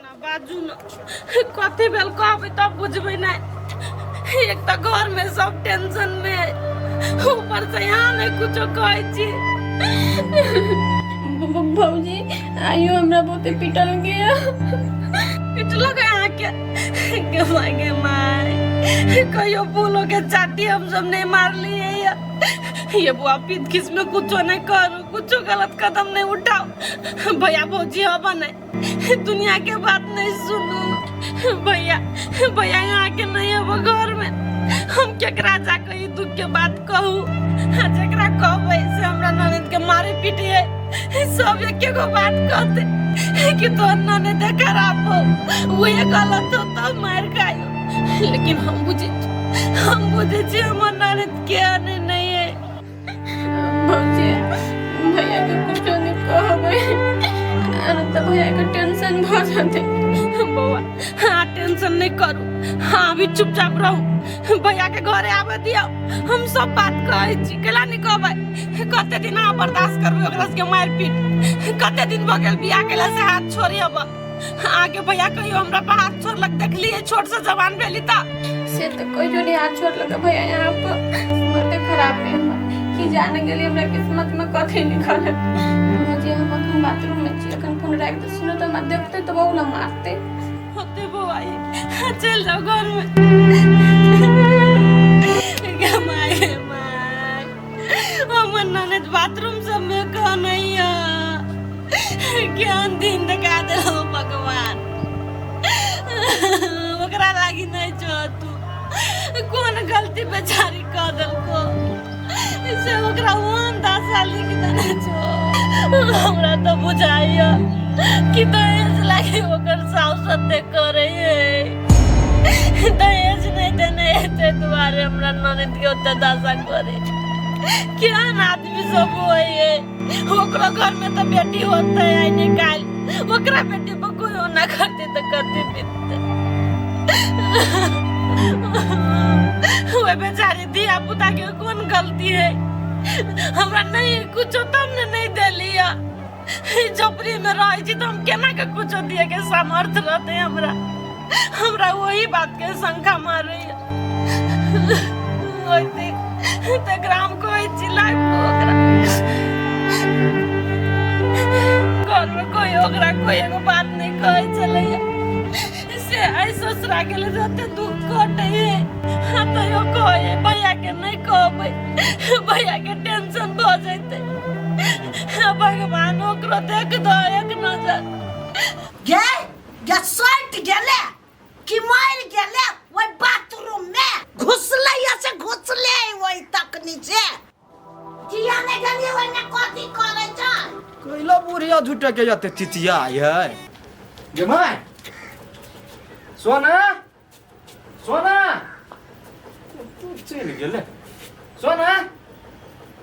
ना बाजू न, कथी भेल कहबै तब बुझबै नहि। एक तऽ घर में सब टेंशन में है, ऊपर से यहाँ नहीं कुछो कहै छी। भौजी, आइयो हमरा बहुते पिटल गया। पिटलक अहाँके? गे माय, गे माय, कहियो फूलो के चाटी हम सब नहीं मारलिए। ये बुआ, पीत खिस में कुछो नहीं करू, कुछो गलत कदम नहीं उठाओ। भैया भौजी हो बने, दुनिया के बात नहीं सुनू। भैया, भैया यहाँ के नहीं हो घर में, हम केकरा जाके ई दुख के बात कहू? आ जेकरा कहबै से हमरा ननद के मारे पीटिए। सब एके गो बात कहते कि तोहर ननद खराब हो, वही गलत हो तब मार खायो। लेकिन हम बुझे छी, हम बुझे छी हमर ननद के आने नहीं है। भौजी, भैया के कुछो नहीं कहबै, आर तऽ भैया के टेंशन भऽ जेतै। बौआ, हाँ, टेंशन नहीं करू। हाँ, अभी चुपचाप रहू, भैया के घरे आबे दियौ, हम सब बात कहै छी। केला नहीं कहबै? कते दिन अहाँ बर्दाश्त करबै ओकरा सबके मारि पीट? कते दिन भऽ गेल बियाह केला से हाथ छोड़ि अब अहाँके भैया कहियो हमरा पर हाथ छोड़लक देखलियै? छोट से जवान भेली तऽ से तऽ कहियो नहीं हाथ छोड़लक भैया यहाँ पर। किस्मते खराब है हमर, की जाने गेली हमरा किस्मत में कथी लिखल है। भौजी, हम अखन बाथरूम में छी, अखन फोन राखि दे। सुनो तऽ हमरा देखते तऽ बहु ने मारते। होते बौआ, चल जाओ घर में। गे माय, गे माय, हमर ननद बाथरूम सब में कह नहीं है। ज्ञान दिन देखा देलो भगवान। ओकरा लागी नहीं छो तू, कोन गलती बेचारी कह देलको से ओकरा ओहन दशा लिख देने छो? हमरा तऽ बुझाइया कि दहेज लागी ओकर साउस एते करे है। दहेज नहीं देने हेतै दुआरे हमरा ननद के ओते दशा करे। केहन आदमी सब होइ है? ओकरो घर में तऽ बेटी होते आइ ने काल्हि, ओकरा बेटी पर कोई होना करते तऽ कते बीतते ओहि बेचारी धिया पुता के? कोन गलती है? हमरा नहीं कुछो तब ने नहीं देलिया। झोपड़ी में रहै छी तऽ हम केना के कुछो दिए के सामर्थ्य रहते हमरा? हमरा वही बात के शंका मारैया। ओहि दिन तकरा हम कहै छी लाइफ को, ओकरा घर में कोई ओकरा कोई एगो बात नहीं कहै छलैया से आइ ससुरा गेलै तऽ ओते दुख कटै है। हाँ, तैयो कहै भैया के नहीं कहबै, भैया के टेंशन भऽ जेतै। भगवान ओकरो देख दो एक नजर। गे गे, सटि गेले कि मरि गेले? ओहि बाथरूम में घुसले या से घुसले ओहि तकनी से किया नहि गेलियै? ओहिमे कथी करै छै? कैला बुढ़िया झूठे के जते चिचिया है। गे my, सोना, सोना, तू चलि गेले। सोना,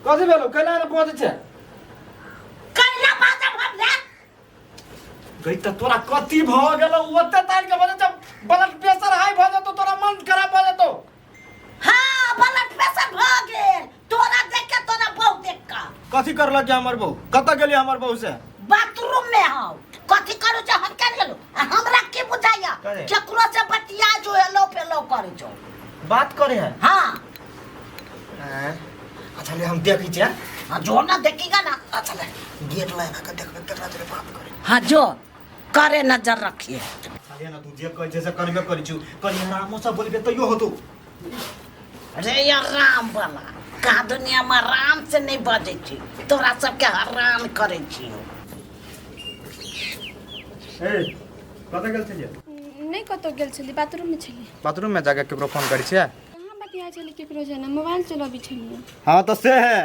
कथी भेलो? कैला ने पहुँचे छै? कैला बाजब हम रे? गई तऽ तोरा कथी भऽ गेलौ? ओते तार के बजे जब ब्लड प्रेशर हाई भऽ जेतौ, तोरा मन खराब भऽ जेतौ। हाँ, ब्लड प्रेशर भऽ गेल तोरा देख के, तोरा बहू देख के। कथी करलक हमर बहू? कतऽ गेली हमर बहू से? बाथरूम में हौ। कथी करू छै हम केन गेलौ? आ हमरा की बुझाइया? करे। केकरो से बतिया जो हेलो फेलो करे छौ। बात करे है? हाँ। आँय? अच्छा ले, हम देखै छियै। हाँ, जो ना देखीगा ना। अच्छा ले, गेट लगा के देखबै केकरा जोरे बात करे। हाँ, जो करे नजर रखिए। अच्छा ले ना, तू जे कहै छै से करबे करै छु। कनि आरामो से बोलबे तैयो होतौ। रे यार, राम वाला कहा दुनिया में आराम से नहीं बजै छी, तोरा सबके हरान करै छी। ए, कतऽ गेल छलियै? नहि कतहु गेल छलियै, बाथरूममे छलियै। बाथरूम में जाके केकरो फोन करै छियै? कहाँ बतियाइ छलियै केकरो जेना, मोबाइल चलबै छलियै। हाँ तऽ से है,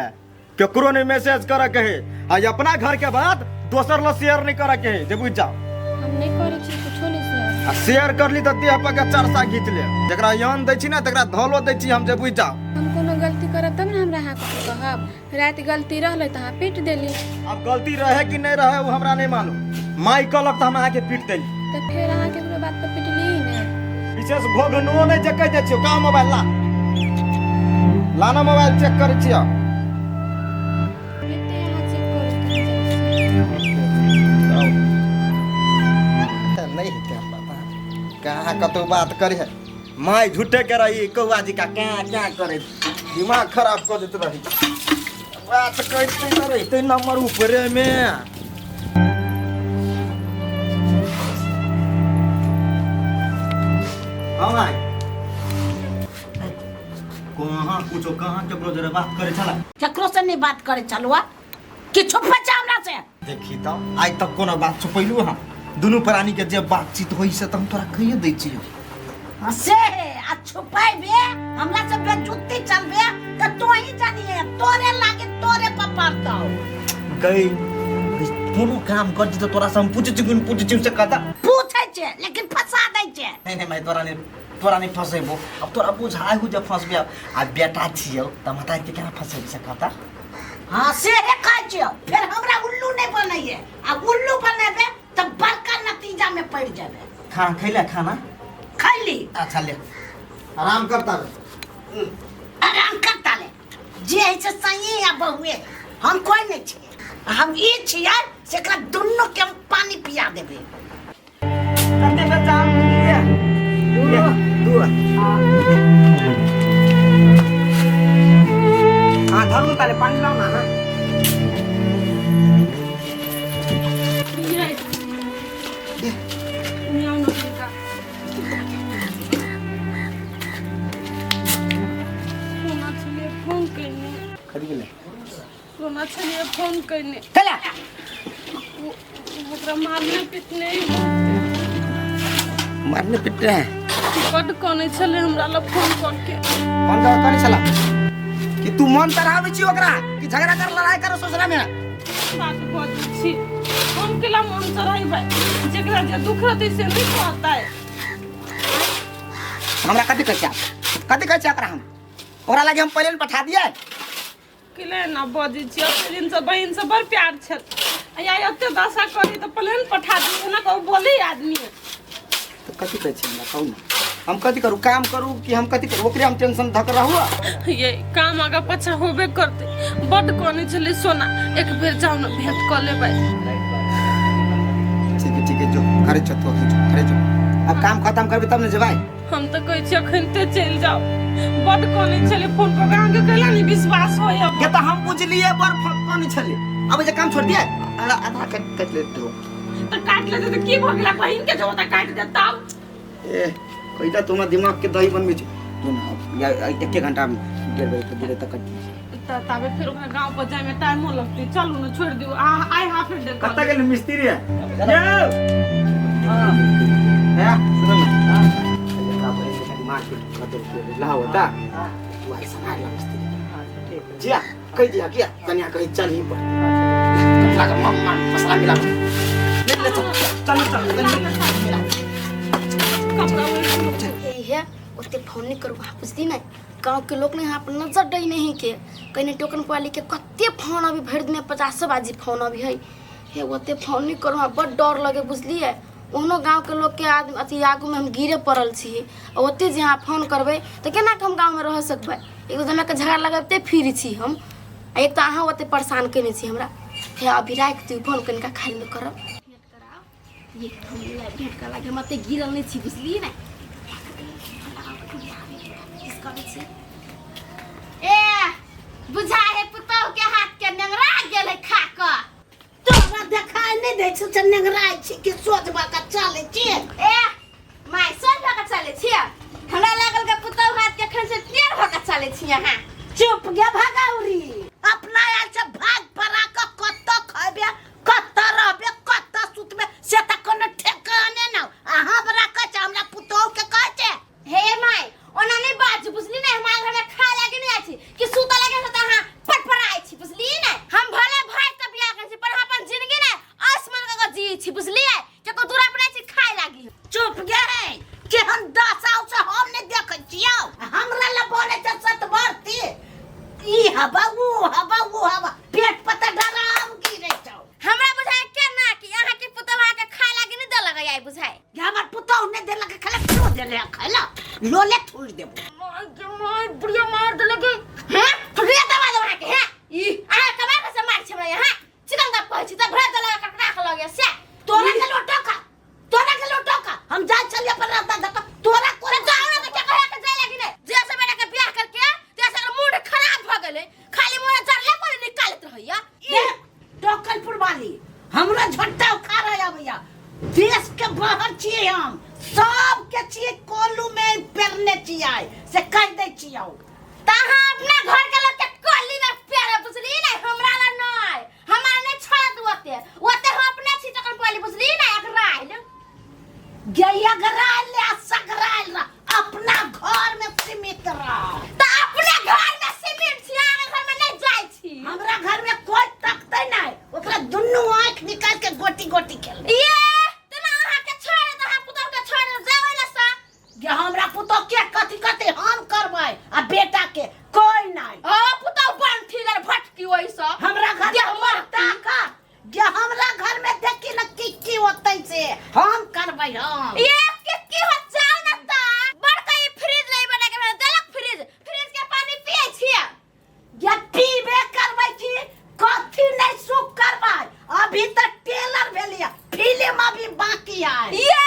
केकरो नहीं मैसेज करे के है आ अपना घर के बात दोसर ला शेयर नहीं करे के है, जे बुझ जाओ। हम नहि करै छी कुछो नहि शेयर। आ शेयर करली तऽ देह पर के चरसा घीच ले। जकरा यौन दै छी ने तकरा धौलो दै छी हम, जे बुझ जाओ। हम कोनो गलती करब तब ने हमरा अहाँ कुछो कहब। राति गलती रहलै तऽ अहाँ पीट देली। अब गलती रहे कि नहीं रहे वो हमरा नहीं मालूम। माई कहलक तऽ हम अहाँके पीट देली। तऽ फेर अहाँ केकरो बात पर पिटली ने? विशेष घोघनो नहीं जे कहि दै छियौ। कहाँ मोबाइल? ला लाना, मोबाइल चेक करै छियौ। एते अहाँ चेक करू, केना जाइ छी। नहीं हेतै हमरा तऽ कहाँ कतौ बात करे है माय झूठे के रही कौआ जी का क्या क्या करे दिमाग खराब कऽ देत रही बात करते तऽ रहिते नंबर ऊपरे में हाँ भाई कहाँ कुछो कहाँ केकरो जरे बात करे छला केकरो से नहीं बात करे चलुआ कि छुपा छै हमरा से देखी तऽ आइ तक कोनो बात छुपैलू हँ दुनू प्राणी के जे बातचीत होइ से तऽ हम तोरा कहिए दै छियौ हाँ, से आ छुपाइबे हमरा से बेजुत्ती चलबे तऽ तू ही जानिए तोरे लागे तोरे पर पड़तौ गई कोनो काम कर तऽ तोरा से हम पूछै छी पूछै छी से कहता पूछै छै लेकिन फंसा दै छै नहीं नहीं मैं तोरा नहीं तोरा नहीं फंसेबो अब तोरा बुझाय हो जब फंसबे आ बेटा छियौ तऽ महतारी के केना फंसेबी से कहता हाँ से हे कहै छियौ फेर हमरा उल्लू नहीं बनैये आ उल्लू बनेबे तऽ बड़का नतीजा में पड़ जेबे खाना खैला खाना खैली अच्छा ले आराम करता रे आराम करता ले जे है से सही या बहुए हम कोई नहीं छियै हम ई छियै से एकरा दुनू के हम पानी पिया देबै कते बेर जाम लिए दू हाँ धरू ताले पानी लाओ ना हाँ सोना छलियै फोन कयने कथी भेलै सोना छलियै फोन कयने चला ओकरा मारने पीटने ही मारने पीटने है बड्ड कनै छलै हमरा लग फोन करके फोन कर करै छला कि तू मन तराबै छी ओकरा कि झगड़ा कर लड़ाई कर ससुरा में बात बजै छी हम केला मन चढ़ेबै जेकरा जे दुख रहतै से नहि कहतै हमरा कथी कहै छै कथी कहै छै ओकरा हम ओकरा लागे हम पहिले ने पठा दिए केला एना बजै छी एते दिनसँ बहिनसँ बड़ प्यार छल आ आइ एते दशा करी तऽ प्लेन पठा दी एना कहू बोलै आदमी तऽ कथी कहै छै हमरा कहू ने हम कथी करू काम करू कि हम कथी करू ओकरे हम टेंशन धक रहू ये काम आगा पाछा होबे करतै बड्ड कनै छलै सोना एक बेर जाउ ने भेंट कऽ लेबै ठीक है ठीक है जो करे छो तो जो करे जो अब काम खत्म करबे तब ने जेबै हम तऽ कहै छी अखनते चलि जाउ बड्ड कनै छलै फोन पर अहाँके कैला नहि विश्वास होइए के तऽ हम बुझलिए बड़ कनै छलै अब जे काम छोड़ दिए आधा आधा कट कट ले दो तऽ काटि लेतै तऽ की भऽ गेलै बहिन के जब तऽ काटि देता ए कहिता तुम दिमाग के दही बनबै छै तू ना या एक घंटा में 1:30 बजे तक 1:30 तक कट तऽ ताबे फेर ओकरा गाँव पर जायमे टाइमो लगतै चलू ने छोड़ि दियौ आ आइ हाफ डे कतऽ गेल मिस्त्री है यौ हां है सुनो ना एकरा बहिन के कनी मारपीट कर देलकै बुझला होता तू आई सम्हार ला मिस्त्री के जिया कहि दिया किया कनिया कहि चल ही पर कपड़ा के मम्मा मसाला मिला ले ले चल चल चल मिला कपड़ा हे हे ओते फोन नहीं करू वहाँ बुझली नहीं गाँव के लोग ने यहाँ पर नजर दै नहीं के कहीं टोकन पाली के कते फोन अभी भरि दिन 50 बाजी फोन अभी है हे ओते फोन नहीं करू हमरा बड़ डर लगे बुझलिए ओहनो गाँव के लोग के आदमी अथी आगू में हम गिरे पड़ल छी आ ओते जे अहाँ फोन करबै तऽ केना के हम गाँव में रह सकबै एगो तऽ के झगड़ा लगबिते फिर छी हम आ एक तऽ अहाँ ओते परेशान केने छी हमरा हे अभी राखि दियौ फोन कनिका खाली में करब भेंट कराउ ये हम भेंट कर लागे हम ओते गिरल नहि छी बुझलिए ने ए बुझा है पुतहु के हाथ के नेंगरा गेल है खा कऽ तोरा देखाय नहि दै छौ से नेंगराइ छी कि सोझ भऽ कऽ चलै छी ए माय सोझ भऽ कऽ चलै छियै हमरा लागल के पुतहु हाथ के एखन से टेढ़ भऽ कऽ चलै छी अहाँ चुप गे भगौरी अपना आयल से भाग पड़ा कऽ कतऽ खैबे कतऽ रहबे कतऽ सुतबे से तऽ कोनो ठेकाने न आ हमरा कहै छै हमरा पुतोहु के कहै छै हे माय ओना नहि बाजू बुझली ने हमरा घर में खाय लागे नहीं आइ छी कि सुतऽ लागे तऽ अहाँ पटपराइ छी बुझली ने हम भले भाई के बियाह करै छी पर हम अपन जिंदगी ने आसमान कऽ जी छी बुझलियै केको दूरा पर छी खाय लागी चुप गे केहन दशा से हम नहि देखै छियौ हमरा लए बोलै छै सतबरती ई हवा ऊ हवा ऊ हवा पेट पर तऽ डराम गिरै छौ हमरा बुझाय के ना कि अहाँ के पुतहु अहाँ के खाय लागी नहीं देलक आइ बुझाय जे हमर पुतहु नहि देलक खाला क्यों देले खाला लोले थोड़ि देबो मार के मार बढ़िया मार देलक हां फुटिया दबा दो अहाँ के हां ई अहाँ कमा के से मार छी हमरा यहाँ चिकन का कहै छी त भरा देलक ककरा के लगे से तोरा के लोटो खा तोरा के लोटो छियै हम सबके छियै कोलू में पेरने छियै से कहि दै छियौ। त अहाँ अपना घर के लोग के कोली में पेरे बुझली नै, हमरा ला नै, हमरा नै छोड़ दू ओते ओते, हम अपने छी तखन पहले बुझली नै अगराइल। गे अगराइल आ सगराइल रह, अपना घर में सीमित रह। त अपने घर में सीमित छी, अहाँ घर में नै जाइ छी। हमरा घर में कोई तकते नहीं, ओकरा दुनू आंख निकाल के गोटी गोटी खेलबै। ये तना अहाँ के छोड़ दे, अहाँ पुतहु के छोड़ दे, जाओ ला सा। गे हमरा पुतोह के कथी कथी हम करबै आ बेटा के कोई नहीं। ओ पुतहु बनथी लर भटकी ओइ स। हमरा घर देह में ताका गे, हमरा घर में देखी न की की होतै से हम करबै हम। ये के की हो जाओ न ता बड़का ई फ्रिज नहीं बना के भेज देलक, फ्रिज फ्रिज के पानी पिए छियै। गे पीबे करबै की कथी नहीं सुख करबै, अभी तक टेलर भेलिया, फिल्म अभी बाकी है। ये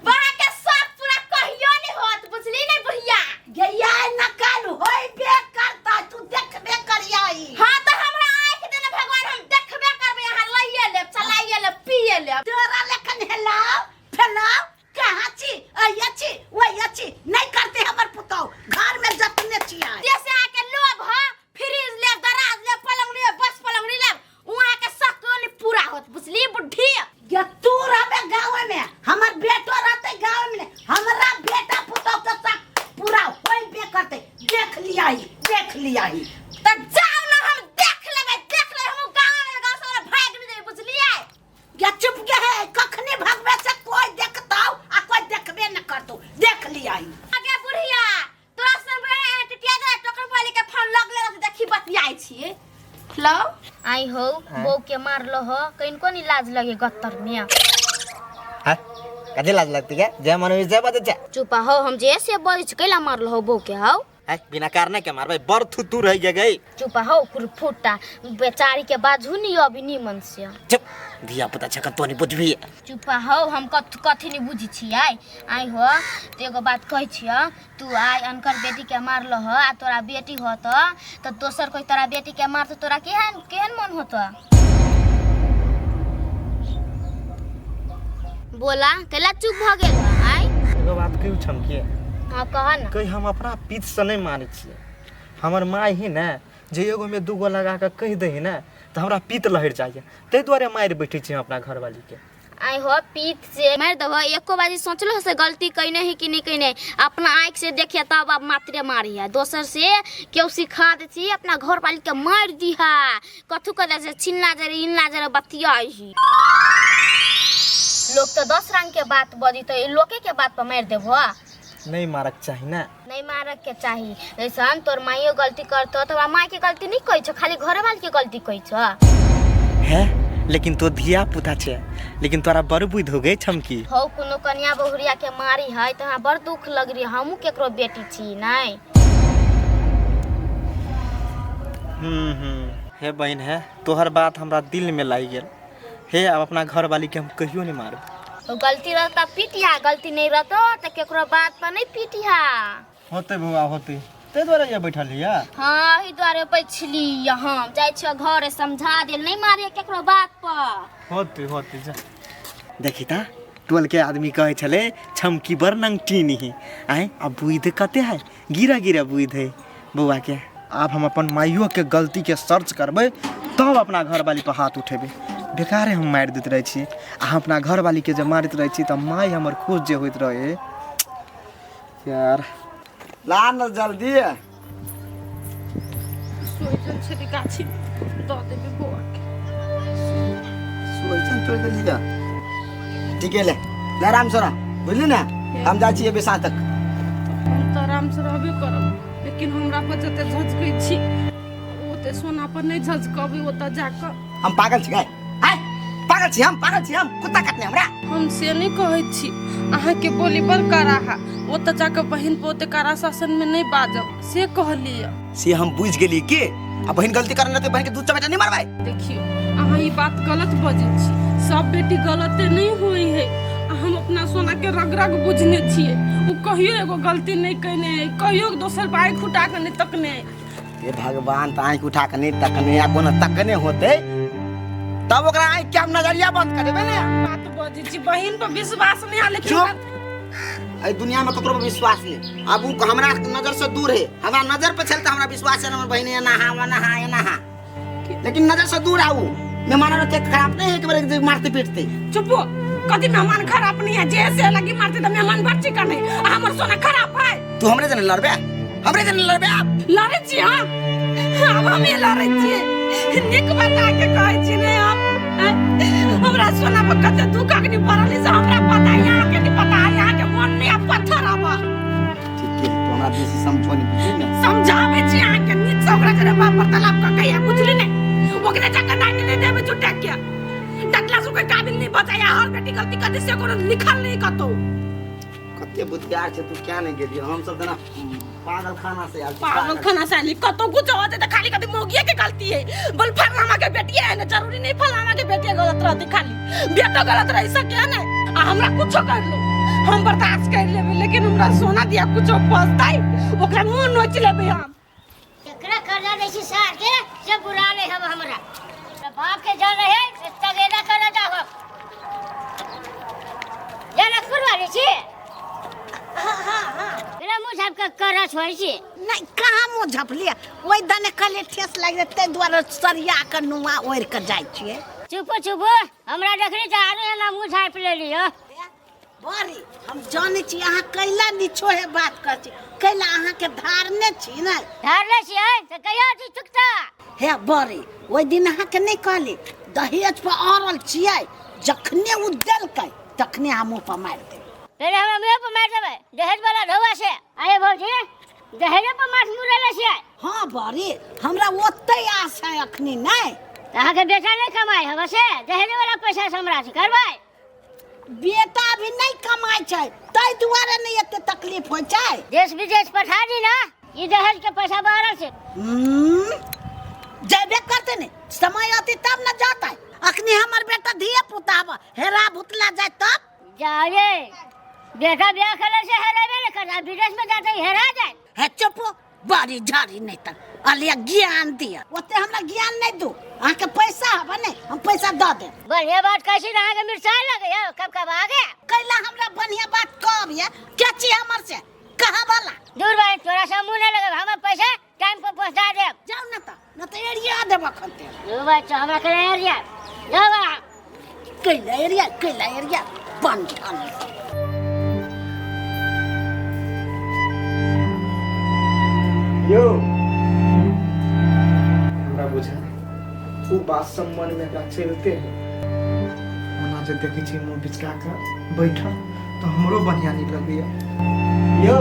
वहाँ के शौक पूरा कहियो नहीं होत बुझली नहीं बुढ़िया। गे यार नकल होइबे करता, तू देखबे करियाई। हाँ तो हमरा आँख देने भगवान, हम देखबे करबै, यहाँ लइए लेब, चलाइए लेब, पिए लेब। तोरा लेखन हेलाओ फैलाओ कहाँ छी, अइया छी वैया छी नहीं करते हमर पुतौ घर में जतने छियै। जैसे अहाँके लोभ ह फ्रिज लेब, दराज लेब, पलंग लेब, बस पलंग लेब, वहाँ के शौक नहीं पूरा होत बुझली बुढ़ी। गे तू रहबे गाँव में, हमर बेटो रहते गाँव में, हमरा बेटा पुतौ के शौक पूरा होइबे करते, देख लियाही देख लियाही। त जाओ ना हम देख लेबै, देख लेबै, हम गाँव में गाँव से भागि नहीं जेबै बुझलियै। गे चुप गे है, कखनी भगबे से कोई देखतौ आ कोई देखबे न करतौ, देख लियाही। आगे बुढ़िया तोरा सब टिटिया दे टोकर वाली के फोन लगले रहत, देखी बतियाई छी लो। आई हो बहू के मारलो हो कहीं नहीं लाज लगे गत्तर में। हाँ कथी लाज लगती है, जय मनोज जय बजे छै। चुप हो, हम जे से बजै छी कैला मारलो हो बहू के हौ। है बिना कारण के मारबै, बड़ थुतू रह गई। चुप हो कुरफुटा बेचारी के बाजू नहीं अभी निमन से। चुप धिया पुता छक तो नहीं बुझबी। चुप हो, हम कथ कथी नहीं बुझी छियै। आई हो तो एगो बात कहै छियै, तू आइ अनकर बेटी के मारलो हो आ तोरा बेटी होत तो दोसर कोई तोरा बेटी के मारतो तोरा केहन केहन मन होत? बोला कैला चुप भ गेल आई? एगो बात कहू छमके? हाँ कह ना। कही हम अपना पीठ से नहीं मारै छियै, हमर माय ही ने जे एगो में दूगो लगा के कहि दै ने तऽ हमरा पीत लहरि जाइए, ताहि दुआरे मारि बैठै छी हम अपना घरवाली के। आई हो पीत से मारि देबो, एको बाजी सोचलो से गलती कइने है कि नहीं कइने, अपना आँख से देखिए तब आप मात्रे मारी है, दोसर से केओ सिखा दे छी अपना घर वाली के मारि दिहा कथू कर दे छिन्ना जरे इन्ना जरे बतियाई ही। लोग तो 10 रंग के बात बजी तो लोके के बात पर मारि देबो। नहीं मारक चाही ना। नहीं मारक के चाही, जैसन तोर माइयो गलती करतो तो माय के गलती नहीं कहै छो, खाली घरे वाली के गलती कहै छो। है लेकिन तो धिया पुता छे, लेकिन तोरा बड़ बुद्धि हो गई छमकी। हो कोनो कन्या बहुरिया के मारी है तो हमरा बड़ दुख लग रही, हमहू केकरो बेटी छी नहीं। हे बहन है तोहर बात हमरा दिल में लागि गेल। हे अब अपना घर वाली के हम कहियो नहीं मारब। तो गलती रहता पीटिहा, गलती नहीं रहता तो केकरो बात पर नहीं पीटिहा। होते बउआ होते, ते दुआरे ये बैठल हिया। हाँ एहि दुआरे बैठली हम, जाइ छियो घरे समझा दे नहीं मारे केकरो बात पर। होते होते जा। देखी ता टोल के आदमी कहै छलै छमकी बड़ नंगटीनी है, आय आ बुद्धि कते है, गिरा गिरा बुद्धि है बउआ के। आब हम अपन माइयो के गलती के सर्च करबै तब अपना घरवाली पर हाथ उठेबै। बेकारे हम मारि दैत रहै छी आ हम अपना घरवाली के जब मारैत रहै छी तऽ माय हमर खुश जे होइत रहे यार। ला न जल्दी। सोचल छली गाछी दऽ देबै बौआ के। सोचल तोड़ देली। ठीक है ले ले आराम से रह, बुझली ना, हम जाइ छियै बेसा तक। हम तऽ आराम से रहबे करब, लेकिन हमरा पर जते झझकै छी ओते सोना पर नहीं झझकबै ओतऽ जाकऽ। हम पागल छी गाय, आय पागल छी हम, पागल छी हम, कुत्ता काटने हमरा। हम से नहीं कहै छी, अहाँके बोली बड़ कड़ा है, ओतऽ जाकऽ बहिन पर ओते कड़ा शासन में नहीं बाजब से कहलियै। से हम बुझि गेलियै के आ बहिन गलती करने तऽ बहिन के दूध चमेटा नहीं मारबै। देखियौ अहाँ ई बात गलत बजै छी, सब बेटी गलते नहीं होइ है, हम अपना सोना के रग रग बुझने छियै, ओ कहियो एगो गलती नहीं कयने है, कहियो दोसर पर आँखि उठा कऽ नहीं तकने है। हे भगवान, तऽ आँखि उठा कऽ नहीं तकने आ कोनो तकने होते तब ओकरा आँखि के हम नजरिया बंद कर देबै ने। बात बजै छी, बहिन पर विश्वास नहीं है लेकिन चुप। एहि दुनिया में ककरो पर विश्वास नहीं। अब उ हमरा नजर से दूर है, हमरा नजर पर छल त हमरा विश्वास है हमर बहिन एना हा ओना हा एना हा, लेकिन नजर से दूर आऊ। मेहमान ओते खराब नहीं है कि बड़े मारते पीटते। चुप हो, कथी मेहमान खराब नहीं है, जे से लगी मारते त मेहमान बच्ची का नहीं, आ हमर सोना खराब है। तू हमरे जने लड़बे, हमरे जने लड़बे आप? लड़े छी हम, अब हम ये लड़े छी, निक बता के कहै छी ने हम। हमरा सोना पर कते दुख अग्नि पड़ल से हमरा पता है, यहाँ के नहीं पता है, यहाँ के मन नहीं है पत्थर अब। ठीक है, तो हमरा बेसी समझो नहीं, बुझली ने? समझावे छी यहाँ के नीक से ओकरा जरे बाप वार्तालाप क के बुझली ने? ओकरे जाके डांट नहीं देबे झूठा के, डटला से कोई काबिल नहीं बचाया, हर बेटी गलती कर से कोनो लिखल नहीं कतौ। कते बुद्धियार छै तू, क्या नहीं गेलियै हम सब जना पागल खाना से आयल छी, पागल खाना से आयल, कतौ कुछ होते त खाली कथी मौगिया के गलती है, बोल फलाना के बेटी है ना, जरूरी नहीं फलाना के बेटी गलत रहती, खाली बेटो गलत रह सके है ना। आ हमरा कुछो कर लो हम बर्दाश्त कर लेबे, लेकिन हमरा सोना दिया कुछो पछताई ओकरा मुंह नोच लेबे हम। केकरा कर्जा दै छी सार के से बुरा नहीं हम हमरा बाप के जान रहे से तगेदा कर्जा जाहो जनकपुर वाली छी। हाँ हाँ हाँ। मेरा मुँह झाप के कर्जा छोड़ै छी। नहीं कहाँ मुँह झपलिए, ओहि दने कहलिए ठेस लागि जेतै ताहि दुआरे सरिया के नुआ ओढ़ि के जाइ छियै। चुप चुप, हमरा देखली तऽ आरो एना मुँह झापि लेलियै। बड़ी हम जानै छी अहाँ कैला निछोहे बात करै छी, कैला अहाँके धारने छी ने? धारने छियै तऽ कहिया छी चुकता? हे बड़ी ओहि दिन अहाँके नहि कहली दहेज पर अड़ल छियै, जखने ओ देलकै तखने हम मुँह पर मारि देबै। पहिले हमरा मुँह पर मारि देबै दहेज वाला ढौआ से। अरे भौजी दहेजे पर माछ मुड़ेले छियै? हाँ बड़ी हमरा ओते आस है अखनी। नहि अहाँके बेटा नहि कमाइ हवे से दहेजे वाला पैसा से हमरा से करबै? बेटा भी नहीं कमाइ छै ताहि दुआरे नहीं एते तकलीफ होइ छै। देश विदेश पठा दी ना ई दहेज के पैसा बाहर से। जेबे करते ने समय आती तब न जाता है। अखनी हमर बेटा धिया पुता हब हेरा भुतला जाए तब जाए। बेटा ब्याह करे से हेराबे ने करता, विदेश में जाते हेरा जाए। हे चुप बड़ी झाड़ी नहीं त अलिया ज्ञान दिया, ओते हमरा ज्ञान नहीं दू। अहाँके पैसा हब ने हम पैसा दऽ देब। बढ़िया बात कहै छी अहाँके मिरचाइ लगैया कब कब आ गया। कैला हमरा बढ़िया बात कहब ये के छी हमर से कहा वाला? दूर भाई तोरा से मुँह नहीं लगब, हमर पैसा टाइम पर पहुँचा देब। जाउ न त न त एरिया देब अखन ते। दूर भाई तो हमरा के एरिया जाउ बा। कैला एरिया कैला एरिया बंद ठान। यो हमरा बुझा उ बात सब मन में एकरा चलते है, ओना जे देखै छी मुँह बिचका के बैठल तऽ हमरो बढ़िया नहीं लगैया। यो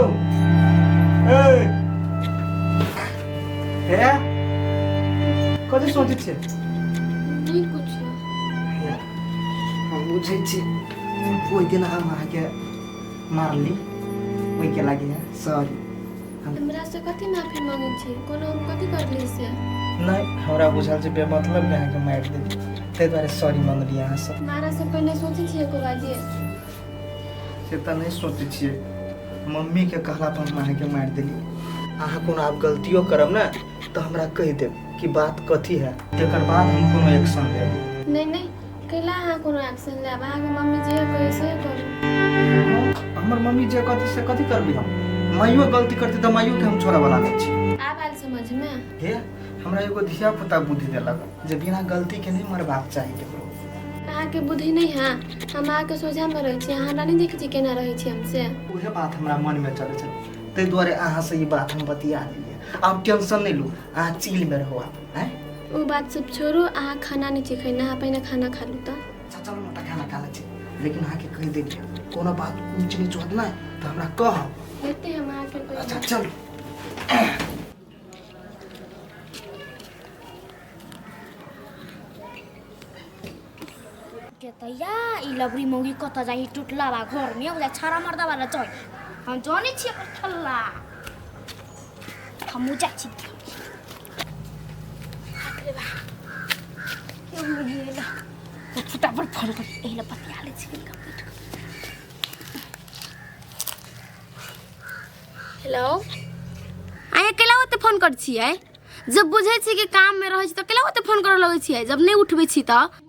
ए हे कथी सोचै छियै? नहीं कुछ। हम बुझै छी ओहि दिन हम अहाँके मारली ओहिके लागि सॉरी। हमरा से कथी माफी मांगै छी? कोनो हम कथी करली से? नहीं हमरा बुझल छै बेमतलब में अहाँके मारि देली ताहि दुआरे सॉरी मांगली अहाँसँ। मारा से पहिने सोचै छियै एको बार जे? से तऽ नहि सोचै छियै, मम्मी के कहला पर हम अहाँके मारि देली। अहाँ कोनो आब गलतियो करब ने तऽ हमरा कहि देब कि बात कथी है, तकर बाद हम कोनो एक्शन लेब। नहीं नहीं कैला अहाँ कोनो एक्शन लेब, अहाँके मम्मी जे कहै से करू। हमर मम्मी जे कहतै से कथी करबै हम? माइयो गलती करतै तऽ माइयो के हम छोड़ऽ वाला नहि छी। आब आयल समझ में? हे हमरा एगो धिया पुता बुद्धि देलक जे बिना गलती के नहीं मरबाक चाही केकरो। अहाँके बुद्धि नहीं है, हम अहाँके सोझा में रहै छी, अहाँ हमरा नहीं देखै छी केना रहै छी हमसे। उहे बात हमरा मन में चलै छल ताहि दुआरे अहाँ से ई बात हम बतिया लेलियै। आब टेंशन नहीं लू, अहाँ चिल में रहू आप। हैं ओ बात सब छोड़ू, अहाँ खाना नहीं छी खैना, अहाँ पहिने खाना खा लू तऽ। अच्छा चलू ने तऽ खाना खा लै छी, लेकिन अहाँके कहि देलियै कोनो बात ऊँच नीच होत नहि तऽ हमरा कहब। हेतै हम अहाँके कहि अच्छा चलू। तैया ई लबरी मौगी कतऽ जाइ टूटला बा घर में ओकरा छाड़ा मर्दा वाला जाइ, हम जानै छियै ओकर खेला, हमहूँ जाइ छी। फटाफट फोन कर एहि लए बतिया लै छी कनिका बैठ कऽ। हेलो आइ केला ओते फोन करै छियै? जब बुझै छी कि काम में रहै छी तऽ केला ओते फोन करऽ लगै छियै, जब नहि उठबै छी तऽ।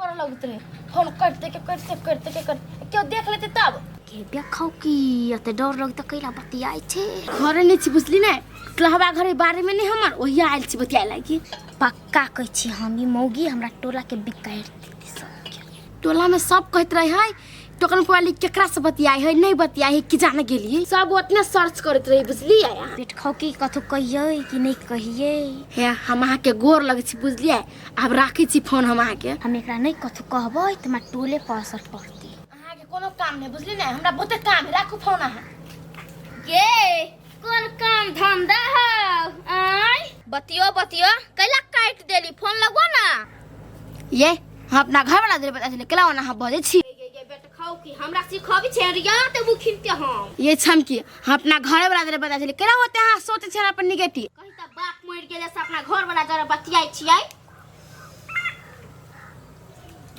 डर लगैत रहे फोन करिते के करिते करिते के करिते केओ देख लेते तब के देखौ की एते डर लगतै कैला बतियाइ छै घरे नहि छी बुझली ने टोलहबा घरे बारे में नहीं हमर ओहिया आयल छी बतियाए लागी पक्का कहै छी हम ई मौगी हमरा टोला के बिकारि देतै सबके टोला में सब कहत रहे है टोकन वाली केकरा से बतियाई है नहीं बतियाई है कि जाने गेलिए सब ओतने सर्च करत रहे बुझलिए अहाँ पेट खाउ की कथो कहियै कि नहि कहियै हे हम अहाँके गोर लगै छी बुझलिए आब राखै छी फोन हम अहाँके हम एकरा नहि कथो कहबै तऽ हमरा टोले पर असर पड़तै अहाँके कोनो काम नहि बुझली ने हमरा बहुते काम है राखू फोन अहाँ गे कोन काम धंधा हौ आय बतियो बतियो कैला काटि देली फोन लगो ना ये हम अपना घर वाला दे बता छले केला ओना अहाँ बजै छी गे गे बेट खाउ की हमरा सिखबी छै रिया ते मुखिन के हम ये छम की हम अपना घर वाला दे बता छले केला होते अहाँ सोचे छे अपन निगेटिव कहीं त बाप मरि गेले से अपना घर वाला जरा बतियाइ छियै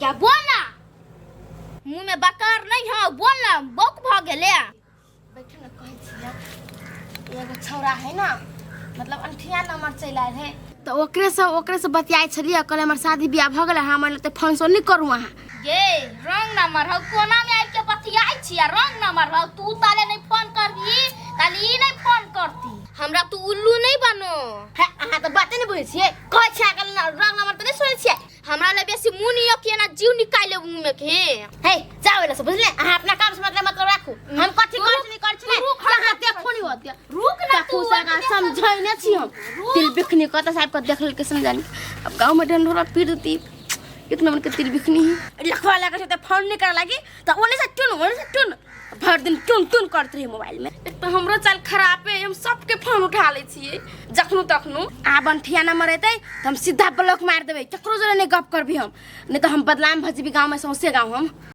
क्या बोल ना मुंह में बकार नहीं हो बोल ना बौक भ गेले बैठू ने कहै छी एगो छौड़ा है ना मतलब अंठिया नंबर चलि आयल है तऽ ओकरे से बतियाइ छलियै कहले हमर शादी बियाह भऽ गेलै हम तऽ फोन सोन नहि करू अहाँ गे रंग नंबर हौ कोना में आबि के बतियाइ छी आ रंग नंबर हौ तू ताले नहीं फोन करबी ताले ई नहीं फोन करती हमरा तू उल्लू नहीं बनो है अहाँ तऽ बाते नहि बुझै छियै कहै छियै अहाँके रंग नंबर तऽ नहि सुनै छियै हमरा ले बेसी मुंह नहीं के ना जीव निकाल ले मुंह में के हे जाओ एला से बुझले अहाँ अपना काम से मतलब मतलब राखू हम कथी करै छी नहि करै छी रुक, ने अहाँ देखो नहि होत रुक ना तू समझै नहि छी हम तिल बिखनी कत साहब के देख लेलकै समझानी अब गाँव में ढंढोरा पीट देती इतना मन के तिल बिखनी है लखवा लगा छै त फोन नहीं करे लागी त ओने से टुन ओने से टुन भर दिन टुन टुन करत रही मोबाइल में। एक तो हमरो चाल खराब है, हम सबके फोन उठा लै छियै जखनो तखनो। आब अंठिया नंबर एतै त हम सीधा ब्लॉक मार देबै, केकरो जोरे नहीं गप करबी हम, नहीं तो हम बदनाम भऽ जेबी गाँव में, सौंसे गाँव हम।